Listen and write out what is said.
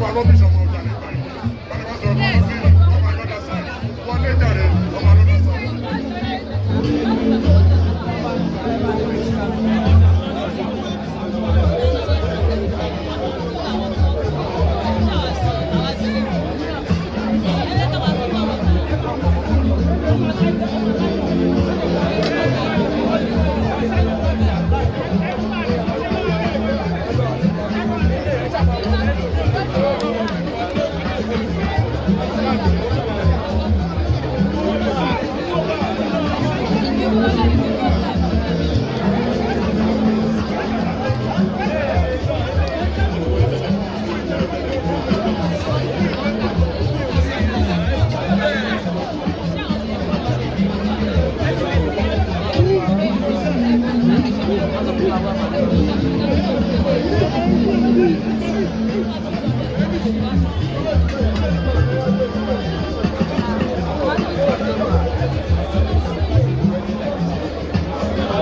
Wà rubbish ọmọ ọjà nígbà yìí. Báyìí bá sọ̀rọ̀ ọmọ bí ọmọ another side. Wọlé jàre ọmọ another side.